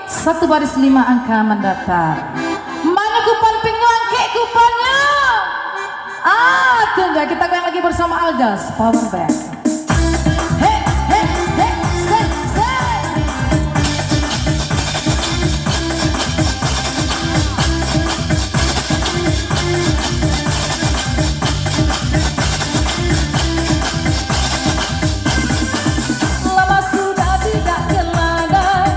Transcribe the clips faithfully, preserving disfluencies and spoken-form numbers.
Satu baris lima angka mandatang. Mano kupan pinyo, angkek kupannyo. Ah, tunggu, kita goyang lagi bersama Aldas Power Band. Hei, hei, hei, se, se. Lama sudah tidak ke ladang,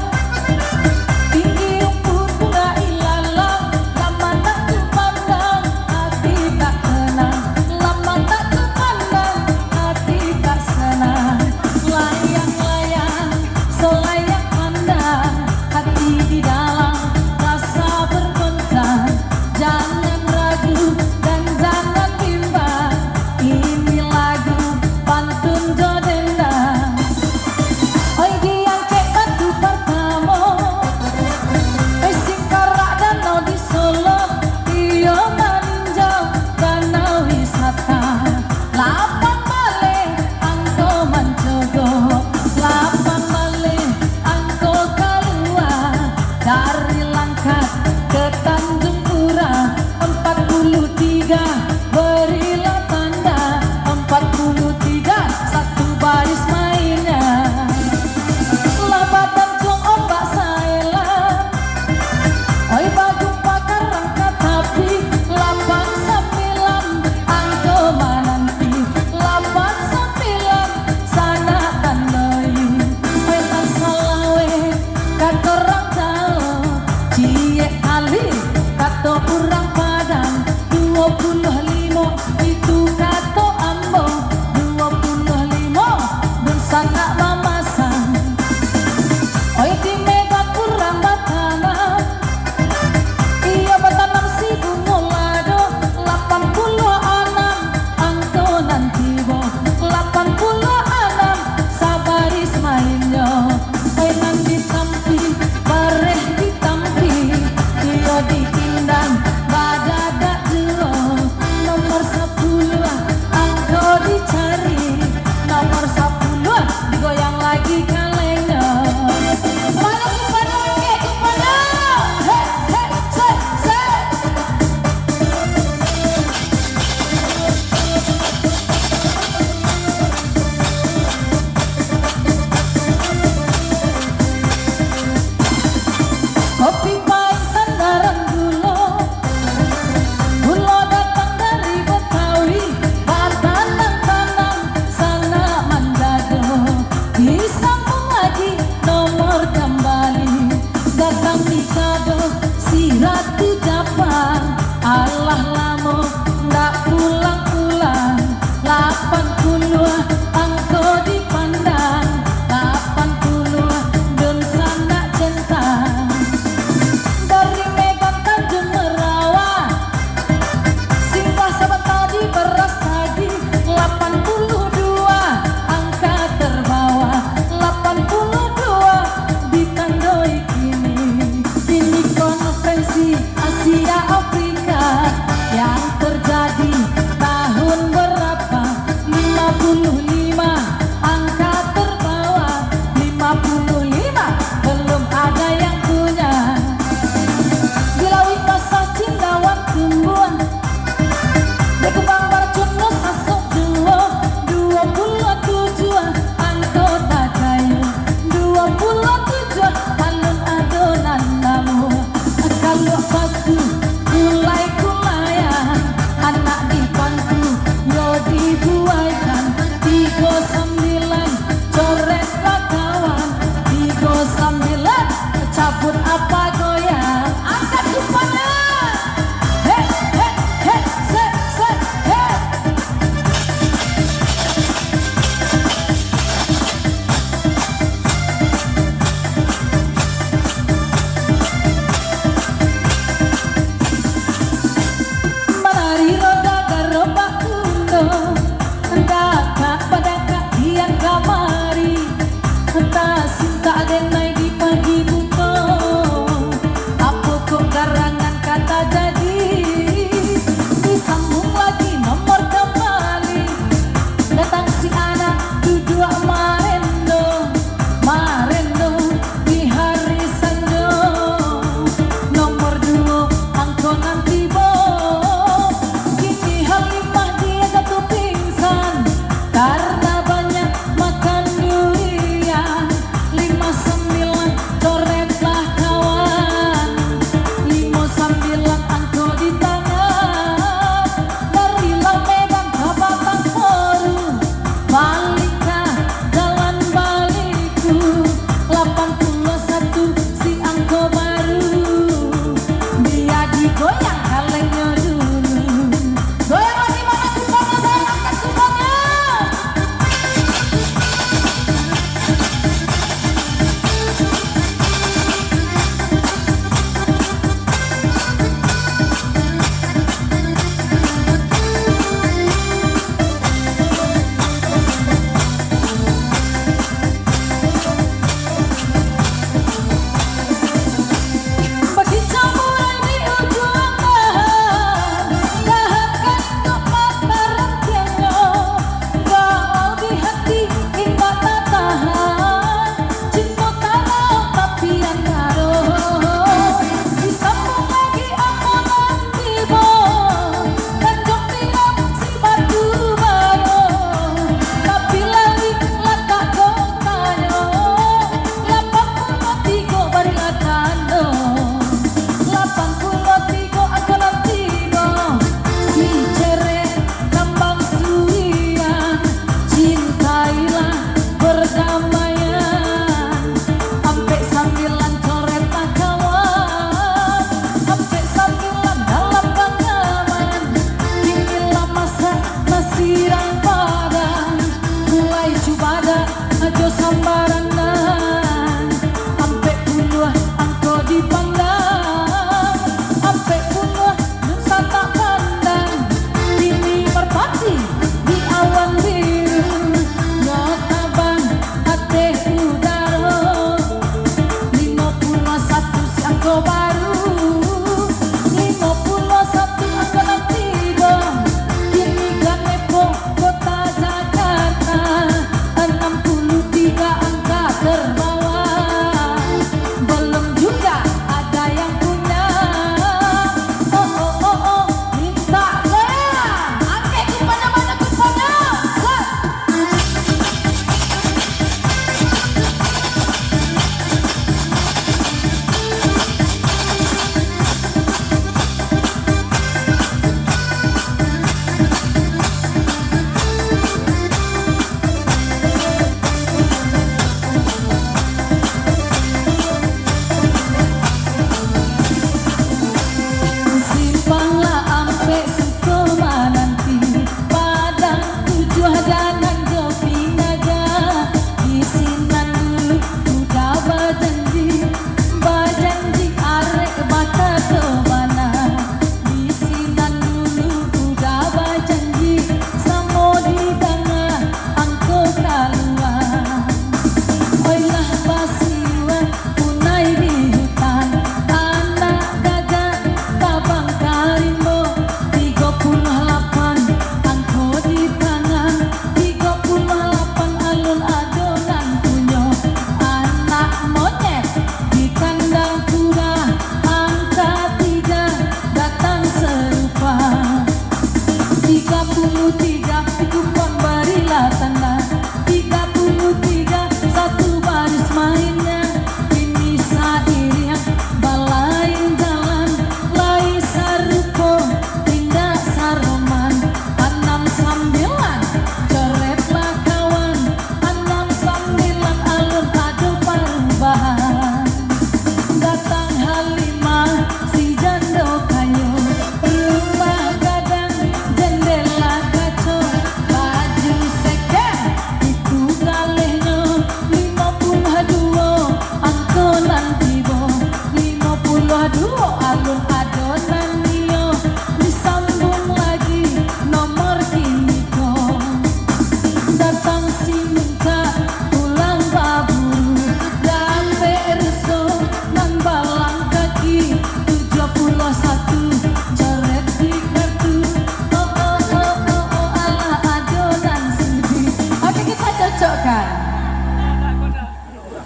tinggi rumput bunga ilalang, lama tak ku pandang, ati tak tenang, lama tak ku pandang, ati tak senang. Layang-layang, so layang pandang, ati di dalam rasa bergoncang. Jangan ragu dan jangan bimbang, ini lagu pantun jo dendang. Oi, diangkek batu partamo, oi, singkarak danau di Solo, iyo maninjau danau wisata. Lapan baleh angko mancogo, lapan baleh angko kalua, dari Langkat ke Tanjung Pura, empat puluh tiga, berilah tanda, empat puluh tiga, satu baris mainnya. Lah badantuang ombak saelan, oi, bagumpa karang ka tapi, lapan sambilan angko mananti, lapan sambilan sanak tandoi. Oi, nan salah weh, kato urang Jawa, ciek kali, kato urang Padang, duo puluah limo, itu kato ambo, duo puluah limo, dunsanak mamasang. Oi, di Medan urang batanam, iyo batanam si bungo lado, lapan puluah anam angko nan tibo, lapan puluah anam sabaris mainnyo. Oi, nan di tampi, bareh di tampi, iyo di indang badadak juo. Nomor sapuluah angko dicari, nomor sapuluah digoyang lagi kalenyo. Mano kupannyo, angkek kupannyo. Hei, hei, se, se. Kopi pahit sandaran gulo, gulo datang dari Betawi, batanam-tanam sanak manjado, disambung lagi nomor kambali, datang di Kado, si Ratu Japang, alah lamo ndak pulang-pulang, lapan puluah angko dipandang, lapan puluah dunsanak centang. Dari Medan Tanjung Merawa, singgah sabanta di Brastagi, lapan puluah dua angka terbawa, lapan puluah dua ditandoi kini. Kini konferensi Asia Afrika yang terjadi tahun berapa? Lima puluh lima angka terbawa, lima puluh lima belum ada yang punya. Di Lauik Basah Cindawan Tumbuan, di Kubang Baracun Nusa Sok juo, duo puluah tujuah angko takayo, duo puluah tujuah alun ado nan namuah. Kaluak batu, kulai-kulaian, anak di pangku, yo dibuaikan, tigo sambilan, coret lah kawan, tigo sambilan, cabut apa goyang, angkat kupannyo. Hei, hei, hei, se, se, hei. Manari roda garobak kuno, dakak badakak kian kamari, tasintak denai di pagi buto. Apo kok garangan ka tajadi? Disambung lagi nomor kambali. Datang si anak duduak marendo, marendo di hari sanjo.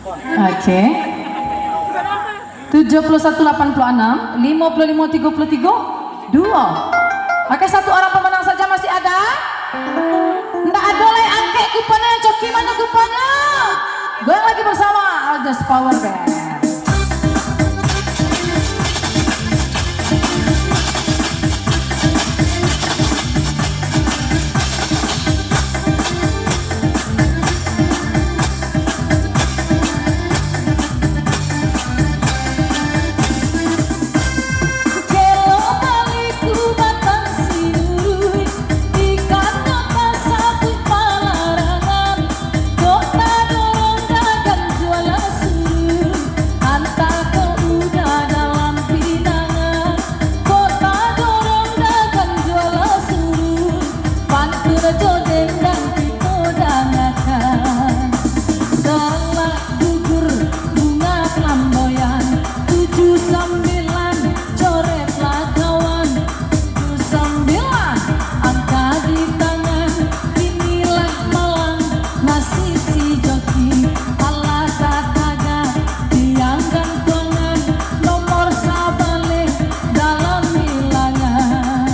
Oke. Tujuh puluh satu lapan puluh enam, lima puluh lima tiga puluh tiga, dua. Oke, satu orang pemenang saja masih ada. Ndak ada lai angkek kuponnyo, yang coki mano kuponnyo? Goyang lagi bersama Aljas Power Band. Kelo baliku batang sinuruik, di kano tasabuik palarangan, kok tadorong dagang jualan surut, antah kok udah dalam pinangan, kok tadorong dagang jualan surut, pantun jo dendang kito dangakan. Galak gugur bunga flamboyan, tujuh sambilan coretlah kawan, tujuh sambilan angka di tangan. Inilah malang nasib si joki, alah tatagak tiang gantuangan, nomor sabaleh dalam bilangan.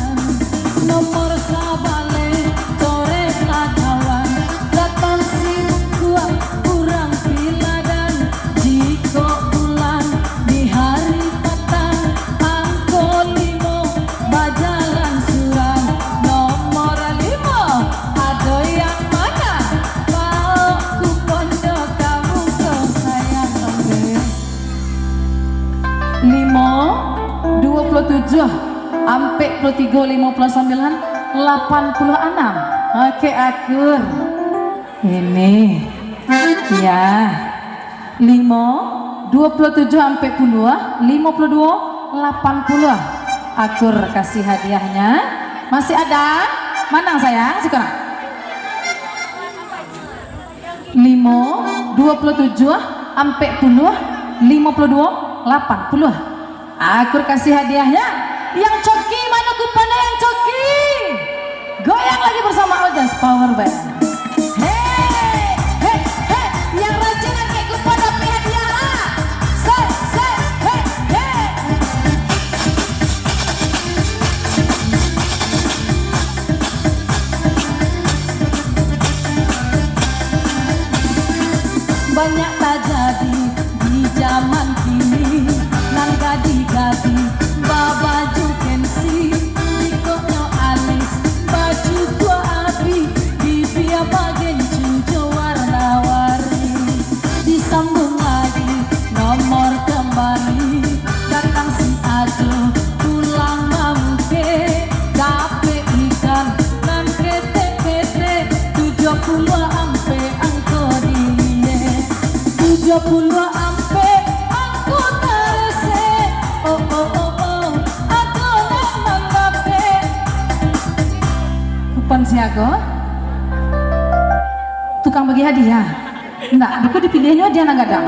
Nomor sabaleh coretlah kawan, datang si bungkuang urang Piladan. Jikok pulang di hari patang, angko limo bajalan surang. Nomor limo, ado yang mana? Baok kuponnyo ka muko sayang, oke. Limo, dua puluh tujuh, ampek puluh tiga, lima puluh sambilan, lapan puluh anam. Oke, akur. Ini. Ya. Limo, dua puluh tujuh ampek puluah, limo puluh dua, lapan puluah. Akur kasih hadiahnya. Masih ada? Manang, sayang? Sikonyo. Limo, dua puluh tujuh, ampek puluah, limo puluh dua, lapan puluah. Akur kasih hadiahnya. Yang coki, mano kuponnyo yang coki? Goyang lagi bersama Aljas Power Band. Hei, hei, hei, yang rajin angkek kupon dapek hadiah lah. Sek, sek, hei, hei. Banyak tajadi di jaman kini, nan gadih-gadih babaju gengsi, ikoknyo alis, baju tua abih, bibia bagencu jo warna-warni. Disambuang lagi nomor kambali, datang si Ajo pulang mamukek, dapek ikan nan ketek-ketek, tujuah puluah ampek angko diliek, tujuah puluah ampek angko taresek. Oh, oh, oh, oh, Ajo nan mandapek. Kupon siago? Tukang bagi hadiah? Ndak, beko dipiliahnyo hadiah nan gadang.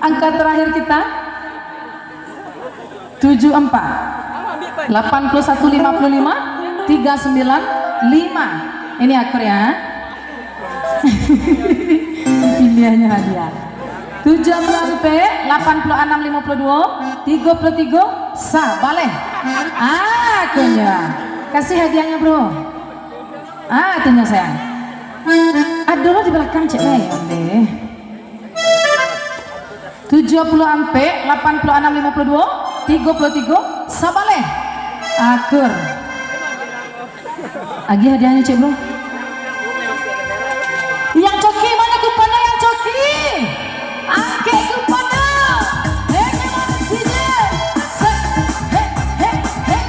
Angka terakhir kita, tujuh empat, lapan puluh satu lima puluh lima, tiga sembilan lima. Ini akur ya. Piliahnyo hadiah. Tujuah puluah ampek, lapan puluh anam lima puluh dua, tigo puluah tigo, sabaleh. Ah, akunyo. Kasih hadiahnyo, bro. Ah, tunyo, sayang. Ado lo di balakang, cek, lai, ondeh. Tujuah puluah ampek, lapan puluh anam lima puluh dua, tigo puluah tigo, sabaleh. Akur. Agiah hadiahnyo, cek, bro. Yang coki, mano kuponnyo yang coki? Angkek kuponnyo. Hei, come on, D J. Set. Hei, hei, hei.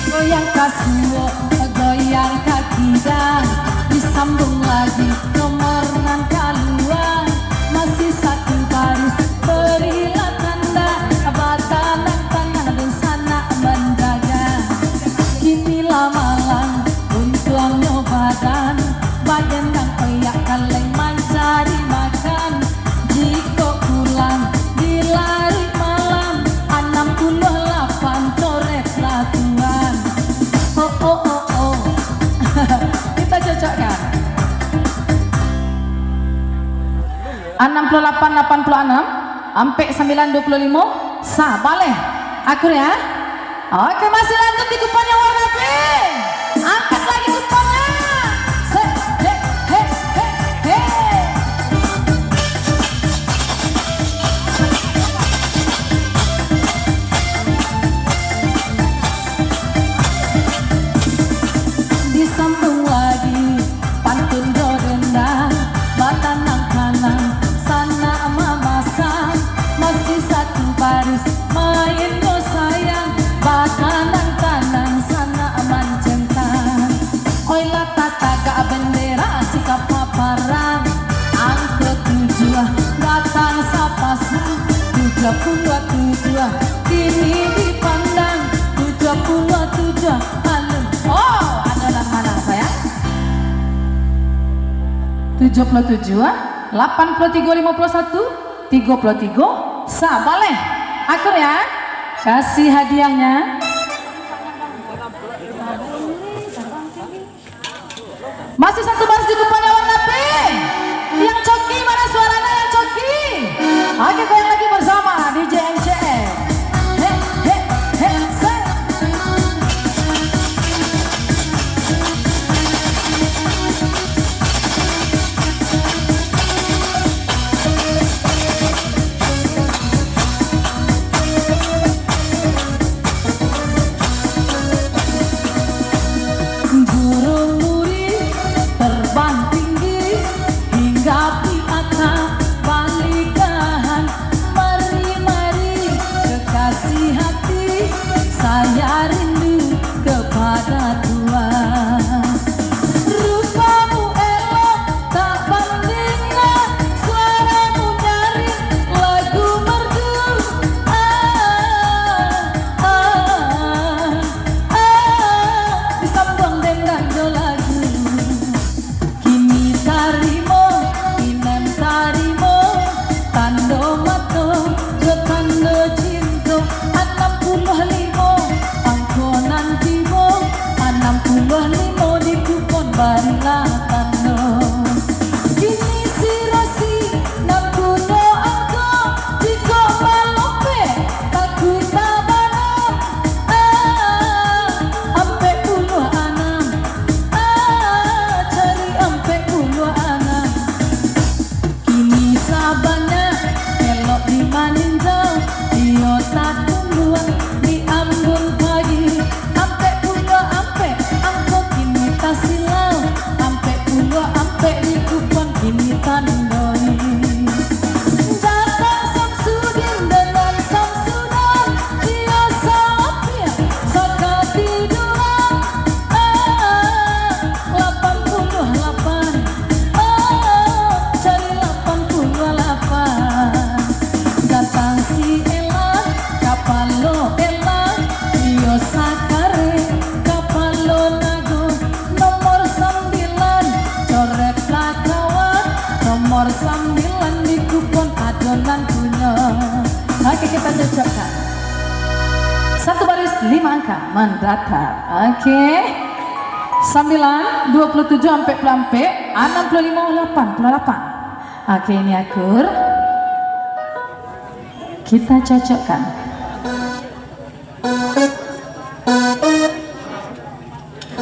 Goyang ka suok, goyang ka kida, disambung lagi nomor nan Lapan, lapan puluh anam, ampek sambilan, dua puluh limo, sabaleh. Akur ya. Oke, masih lanjut di kupon yang warna pink. Angkat lagi kuponnya. Set, hei, hei, hei, hei. Disambung lagi pantun jo dendang, batanang-tanang sanak mamasan, masih satu baris main jo sayang, batanang-tanang sanak mancentang. Oi lah tatagak bendera sikap paparang, angko tujuah datang sapasang, tujuah puluah tujuah kini dipandang, tujuah puluah tujuah alun. Oh, ado nan manang, sayang. Tujuah puluah tujuah, lapan puluah tigo, limo puluah satu, tigo puluah tigo, sabaleh. Akur ya. Kasih hadiahnya. Masih satu baris di kupon yang warna pink. Yang coki, mana suaranya yang coki? Oke, goyang lagi bersama D J M C M. Hei, hei, hei, se. Burung nuri terbang tinggi, hinggap di atap balikahan. Mari, mari, kekasih hati, saya rindu kepada Tuhan. Rupamu elok tak bandingan, suaramu nyaring lagu merdu. Ah, ah, ah, disambuang dendang jo lagu. Kini tarimo, inem tarimo, tando mato jo tando cinto, anam puluah limo, angko nan tibo, anam puluah limo di kupon barilah tando. Kini si Rosi nan punyo angko, jikok malopek, takuik tabanam. Ah, ampek puluah anam. Ah, cari ampek puluah anam. Kini sabanyak kelok di maninjau, iyo tatunduang di ambun pagi. Ampek puluah ampek, angko kini tasilau. Ampek puluah ampek di kupon kini tandoi. Datang Samsudin dengan Samsudan, iyo salapia sakatiduran. Ah, lapan puluah lapan. Oh, cari lapan puluah lapan. Datang si Ella, kapalo Ella, iyo sakare, kapalo nago, nomor sambilan, coretlah kawan, nomor sambilan di kupon adonan punyo. Oke, kita cocokkan. Satu baris lima angka mendatar. Oke. Sambilan, dua puluh tujuh, ampek puluah ampek, anam puluah limo, lapan puluah lapan. Oke, ini akur. Kita cocokkan.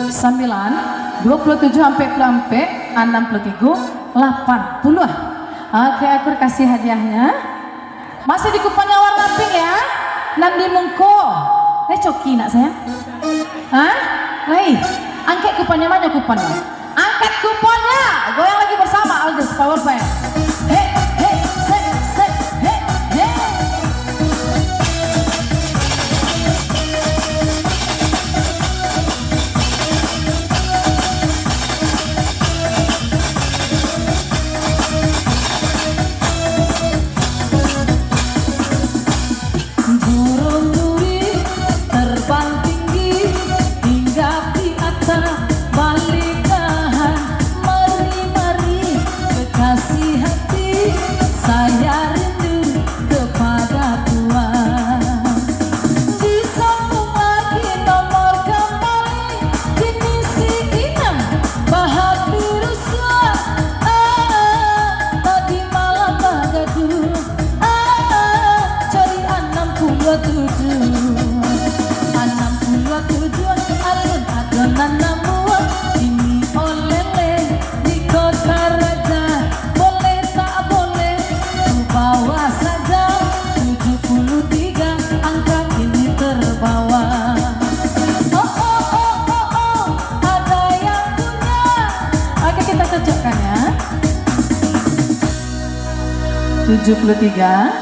Sambilan, dua puluh tujuh, ampek puluah ampek, anam puluah tigo, lapan puluah. Oke, akur kasih hadiahnya. Masih di kupon yang warna pink ya. Nan di muko. Eh, coki nak saya? Hah? Lai. Angkek kuponnya, mana kuponnya? Angkat kuponnya. Goyang lagi bersama Aldis Power Band. Hei, hei, se, se, hei, hei. Burung nuri terbang tinggi, hinggap di atap balikahan. Mari, mari, kekasih hati. Tujuh puluh tiga,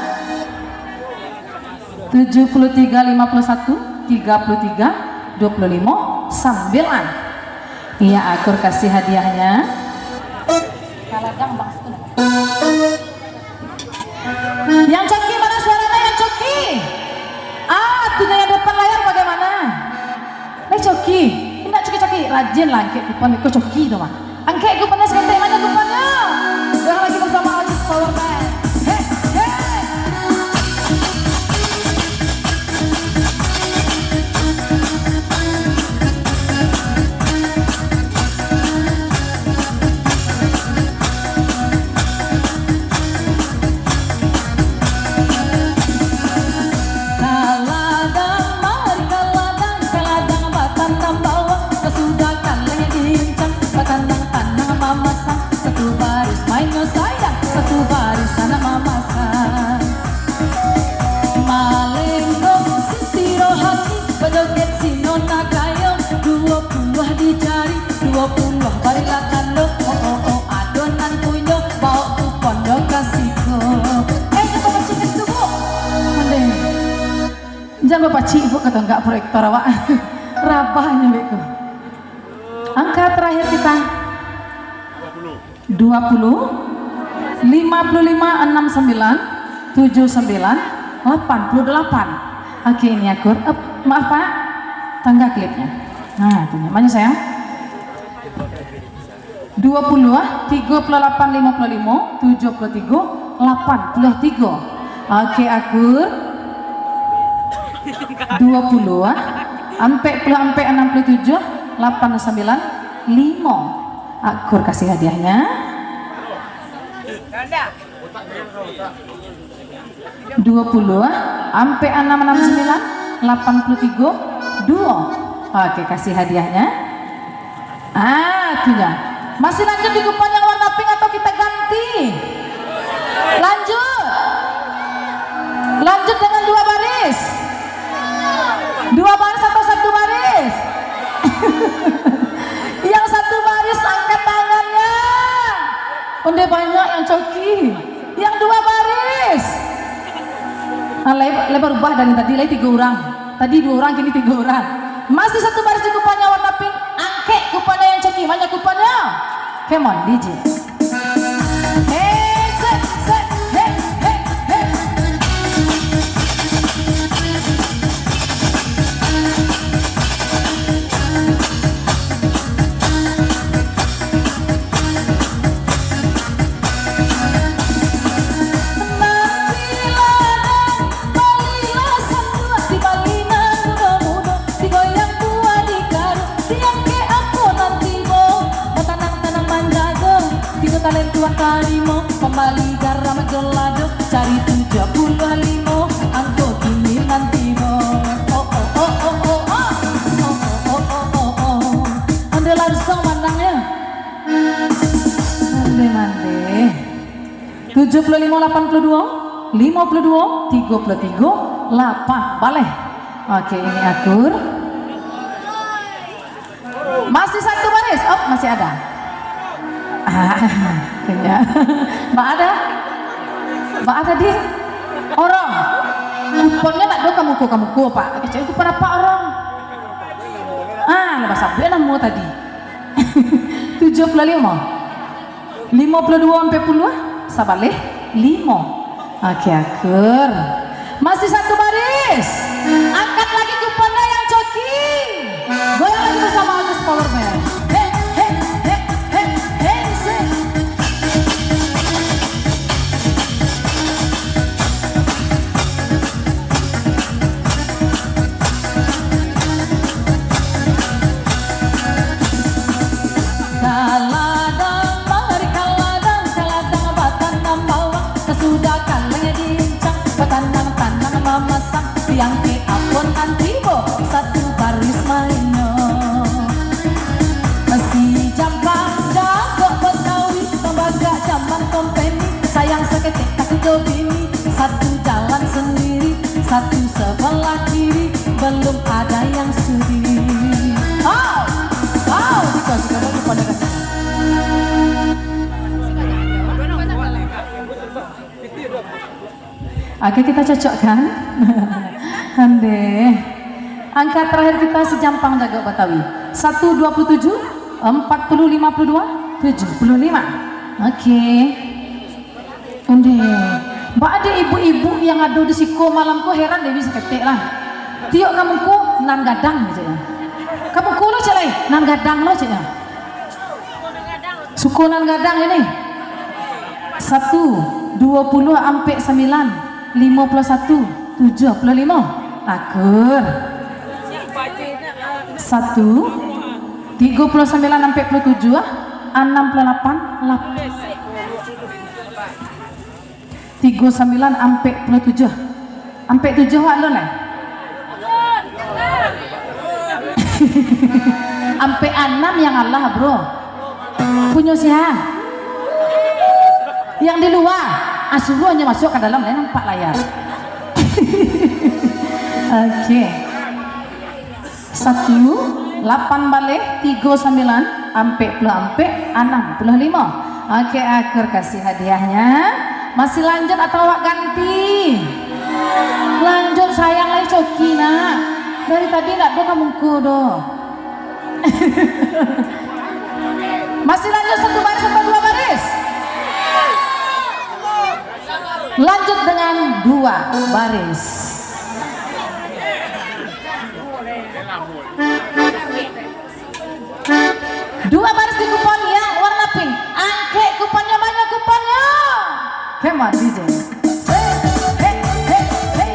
tujuh puluh tiga, lima puluh satu, tiga puluh tiga, dua puluh lima, sambilan. Iya, akur kasih hadiahnya. Kaladang, Bang, situ, nah. Yang coki, mana suaranya yang coki? Ah, tu yang depan layar bagaimana? Lai coki, indak coki-coki, rajin lah angkek kupon, iko coki tu mah. Angkek kuponnyo saketek, mano kuponnyo? Goyang lagi bersama Otis Power Band. Hei, hei. Kaladang mari kaladang, kaladang batanam bawang, kasudah kaleng diincang, batanang-tanang mamasang, satu baris mainyo sayang, satu baris anak mamasang. Malenggong siti rohani, bajoget si nona kayo, duo puluah dicari, duo puluah barilah tando, oh, oh, oh, ado nan punyo, baok kupon do ka siko. Eh, jan bapacik itu, Bu. Ondeh. Jan bapacik, Bu, kato enggak proyektor awak. Rabah nyo, Bek, tu. Angka terakhir kita. Dua puluh, lima puluh lima, enam sembilan, tujuh sembilan, lapan puluh delapan. Oke, ini akur. Eh, maaf, Pak. Tangga klipnya. Nah, itu nyamannya, sayang. Dua puluh, ah. Tiga puluh lapan, lima puluh lima, tujuh puluh tiga, lapan puluh tiga. Oke, akur. Dua puluh, ah. Ampek puluah ampek, anam puluah tujuah, lapan sembilan, limo. Akur kasih hadiahnya. Dua puluh, ah. Ampek anam anam sembilan, lapan puluh tiga, duo. Oke, kasih hadiahnya. Ah, tu dah. Masih lanjut di kupon yang warna pink atau kita ganti? Lanjut. Lanjut dengan dua baris. Dua baris atau satu baris? Yang satu baris angkat tangannya. Ondeh banyak yang coki. Yang dua baris. Ah, lai, lai barubah dari tadi, lai tigo urang. Tadi duo urang, kini tigo urang. Masih satu baris di kuponnyo warna pink. Angkek kuponnyo yang coki. Mano kuponnyo? Come on, D J. Hei, set, set, hei, hei, hei. Balilah sanduak di bali nan mudo-mudo, digoyang buah di karuang, diangkek apo nan tibo, batanam-tanam manjago, tigo talenta tarimo, pambali garam jo lado, cari tujuah puluah limo, angko kini nan tibo. Oh, oh, oh, oh, oh, oh. Oh, oh, oh, oh, oh, oh. Ondeh langsung manang, yo. Ondeh mandeh. Tujuh puluh limo, lapan puluh duo, limo puluh duo, tigo puluh tigo, lapan. Baleh. Oke, ini akur. Masih satu baris. Oh, masih ada. Ah, kayaknya. Mbak ada? Mbak ada di? Orang. Kuponnyo ndak do ka muko-ka muko, Pak. Kecil kupon apak orang. Ah, lah basabik namo tadi. Tujuh puluh limo. Limo puluh duo ampek puluah, sabaleh limo. Oke, akur. Masih satu baris. Angkat lagi kuponnyo yang coki. Goyang lagi bersama Agus Power Band. Hei, hei, hei, hei, hei, se. Kaladang mari kaladang, kaladang batanam bawang, sasudah kaleng diincang, batanang-tanang mamasang, diangkek apo nan tibo, satu baris mainyo. Si jampang jago Betawi, tambagak jaman kompeni, sayang saketek takut jo bini, satu jalan sendiri, satu sebelah kiri, belum ada yang sudi. Hau! Hau! Siko, siko, siko, siko. Oke, kita cocok kan? Andeh. Angka terakhir kita sejampang dagok Batawi. Satu dua puluh tujuh, empat puluh lima puluh dua, tujuh puluh lima. Oke. Andeh. Baa dek ibu-ibu yang ado di siko malam ko, heran Dewi saketek lah. Tiok ka muko nan gadang, ceknyo. Ka muko lo, cek lai, nan gadang lo, ceknyo. Suko nan gadang ini. Satu, dua puluh ampek sambilan, limo puluh satu, tujuah puluh limo. Akur. Satu, tigo puluh sambilan ampek puluh tujuah, anam puluh lapan, lap-, tigo sambilan ampek puluh tujuah. Ampek tujuah wak alun lai? Ampek anam yang alah, bro. Punyo sia? Yang di lua. Ah, suruah nyo masuak ka dalam, lai nampak layar. Oke. Satu, lapan baleh, tigo sambilan, ampek puluah ampek, anam puluah limo. Oke, akur kasih hadiahnya. Masih lanjut atau awak ganti? Lanjut, sayang lai coki, nak. Dari tadi ndak ado ka muko doh. Masih lanjut satu baris atau dua baris? Lanjut dengan dua baris. Dua baris di kupon yang warna pink. Angkek kuponnyo, mano kuponnyo? Come on, D J. Hey, hey, hey, hey.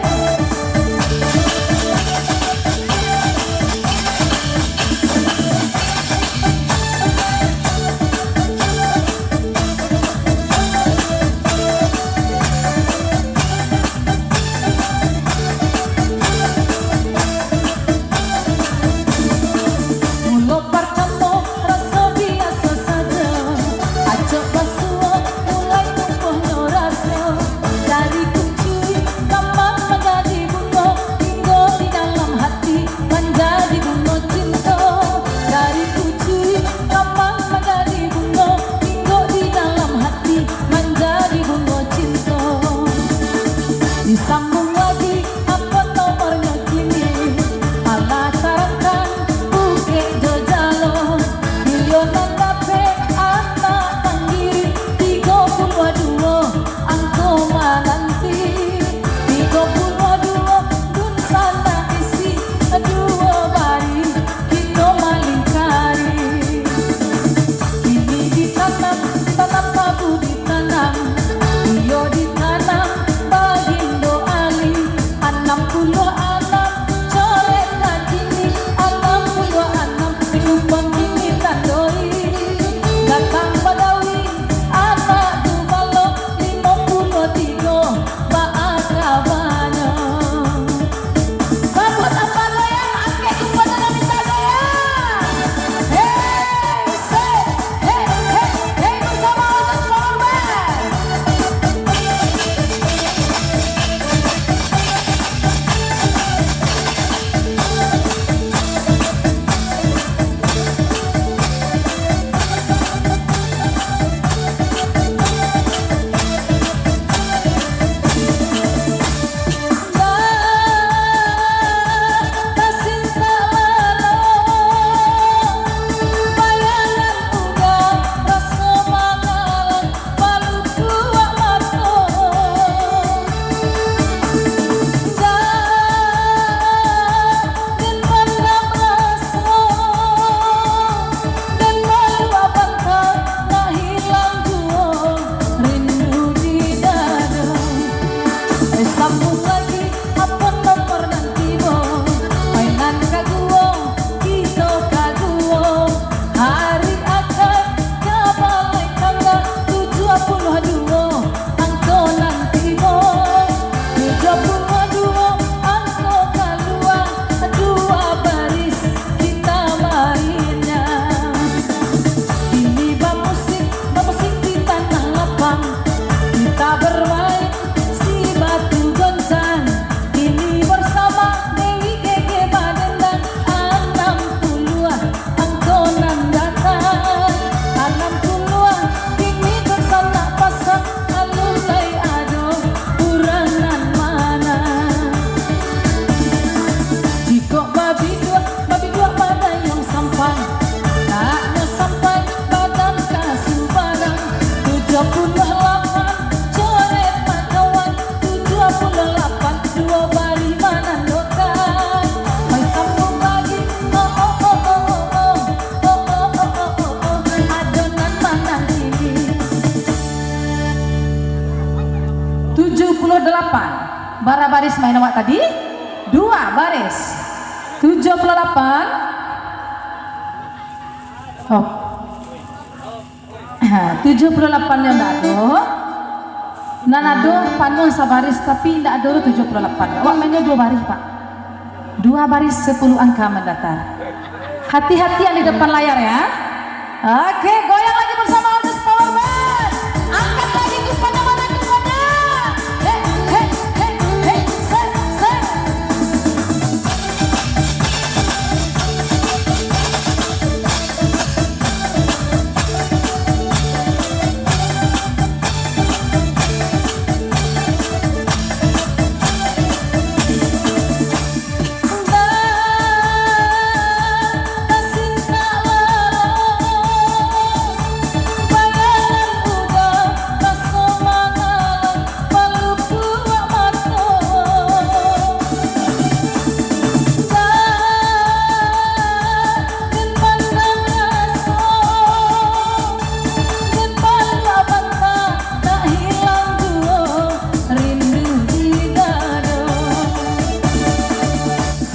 Mulo partamo raso biaso sajo, acok basuo mulai tumbuahnyo raso. Bara baris main awak tadi? Dua baris. Tujuh puluh lapan. Oh. Ha, tujuh puluh lapan nyo ndak ado. Nan ado panuah sabaris, tapi ndak ado tujuh puluh lapan. Awak mainnyo dua baris, Pak. Dua baris sepuluh angka mandatar. Hati-hati yang di depan layar, ya. Oke, goyang lagi bersama Artis Power Band. Angkat lagi kuponnyo, mana kuponnyo? Hei, hei, hei, hei, set, set.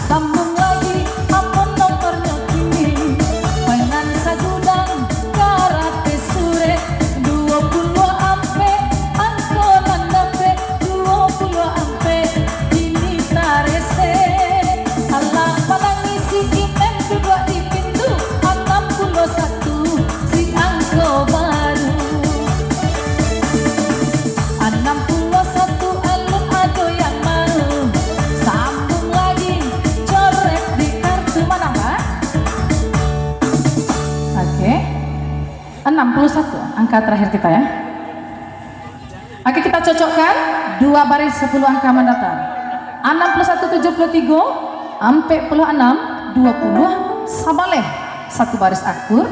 Sambung lagi, apo nomornyo kini? Painan sagudang karate surek, duo puluah ampek, angko nan dapek, duo puluah ampek, kini taresek. Alah, manangih si Imen duduak di pintu, anam puluah satu, si angko baru. Anam puluah satu alun ado yang mau. Sambung lagi, corek di kartu mana, Pak? Oke. Anam puluh satu angka terakhir kita, ya. Oke, kita cocokkan dua baris sepuluh angka mandatar. Anam puluh satu tujuh puluh tigo, ampek puluah anam duo puluah sabaleh. Satu baris akur,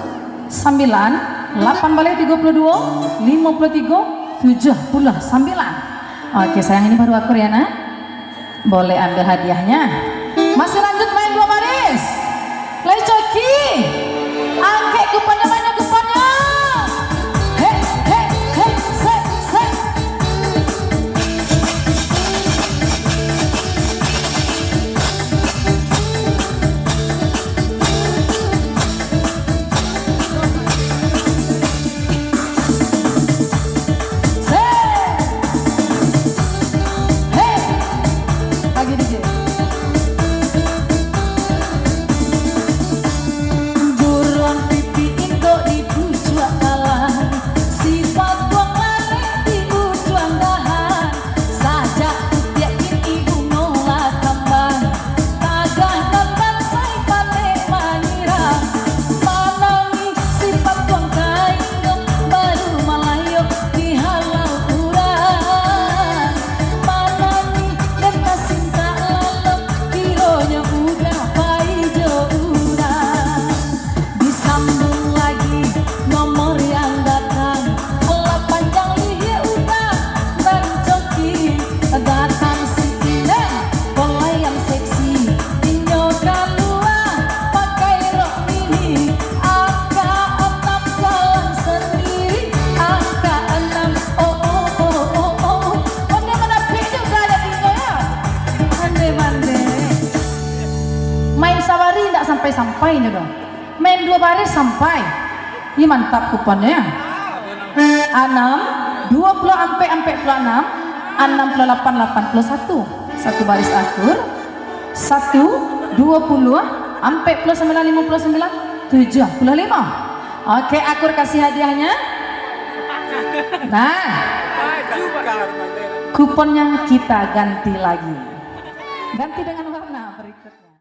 sambilan, lapan baleh tigo puluah duo, limo puluah tigo, tujuah puluah sambilan. Oke, sayang, ini baru akur ya, Nak. Boleh ambil hadiahnya. Masih lanjut main dua baris. Lai coki. Angkek kuponnyo, mana kuponnyo? Hei, hei, hei, sek, sek. Buruang pipi indok di pucuak talang, sipatuang lalek di ujuang dahan. Sajak kutiak kini bungo lah kambang, tagah nan bansai palek manyirang. Manangih sipatuang kain, baru malayok di halau urang. Manangih nan tasintak lalok, kironyo udah pai jo urang. Disambung lagi nomor yang datang, lah panjang lihia udah nan coki. Datang si Inen, polai yang seksi, inyo kalua pakai rok mini, angka anam jalan sandiri, angka anam, oh, oh, oh, oh, oh. Pandai manapik juga anak inyo, ya. Pandai-pandai. Main sabari ndak sampai-sampai nyo doh. Main dua baris sampai. Ih, mantap kuponnyo, ya. Anam, duo puluah ampek, ampek puluah anam, anam puluah lapan, lapan puluah satu. Satu baris akur. Satu, duo puluah, ampek puluah sambilan, limo puluah sambilan, tujuah puluah limo. Oke, akur kasih hadiahnya. Nah, kuponnya kita ganti lagi. Ganti dengan warna berikutnya.